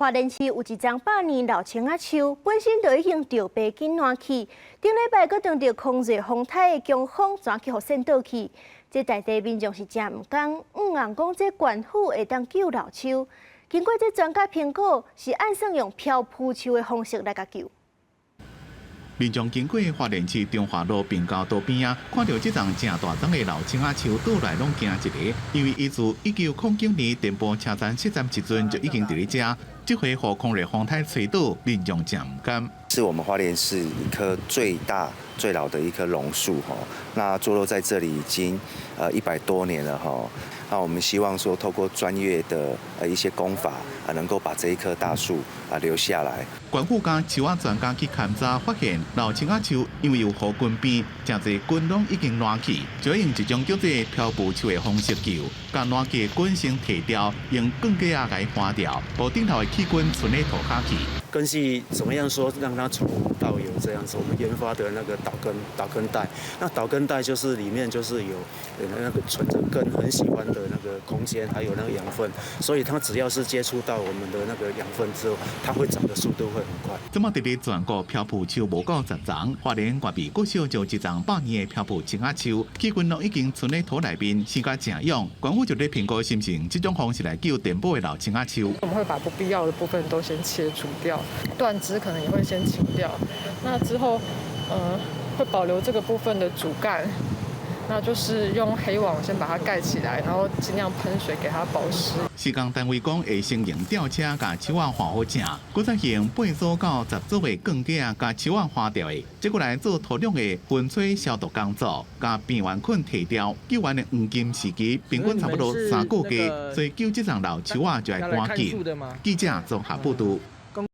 花蓮市有一叢百年老青仔樹，本身就已經著白筋爛去，頂禮拜閣當著狂熱風颱的強風，轉去予扇倒去。這在地民眾是誠毋甘，向望講這縣府會當救老樹。經過這專家評估，是按算用漂浮樹的方式來共救。民眾經過花蓮市中華路平交道邊仔，看著這叢誠大叢的老青仔樹倒來攏驚一下，因為伊自1909年電報車站設站時陣就已經佇咧遮，這回予狂熱風颱吹倒，民眾誠毋甘。是我們花蓮市一棵最大最老的一棵榕樹哈，那坐落在這裡已經100多年了哈。那我們希望說透過專業的一些工法啊，能夠把這一棵大樹啊留下來。縣府佮樹仔專家去勘查，發現老青仔樹因為有予根病，誠濟根攏已經爛去，就用一種叫做漂浮樹的方式救，共爛去的根先提掉，用鋼架仔共搬掉，予頂頭的氣根存咧塗跤去。根系怎麼樣說讓它從無到有這樣子？我們研發的那個導根帶，那導根帶就是裡面就是有那個存着根很喜歡的那個空間，還有那個養分，所以它只要是接觸到我們的那個養分之後，它會長的速度會很快。這麼佇咧全國漂浮樹無夠10叢，花蓮外邊國小就一叢百年的漂浮青仔樹，氣根攏已經存咧土內面，生甲誠勇。縣府就咧評估，是毋是用這種方式來救電報的老青仔樹。我們會把不必要的部分都先切除掉。斷枝可能也會先清掉，那之後，會保留這個部分的主幹，那就是用黑網先把它蓋起來，然後盡量噴水給它保濕。施工單位講會先用吊車共樹仔換好正，閣再用8組到10組的鋼架共樹仔換掉的，接過來做土壤的粉吹消毒工作，共病原菌提掉。救援的黃金時期平均差不多3個月，所以救這叢老樹仔就愛趕緊。記者綜合報導。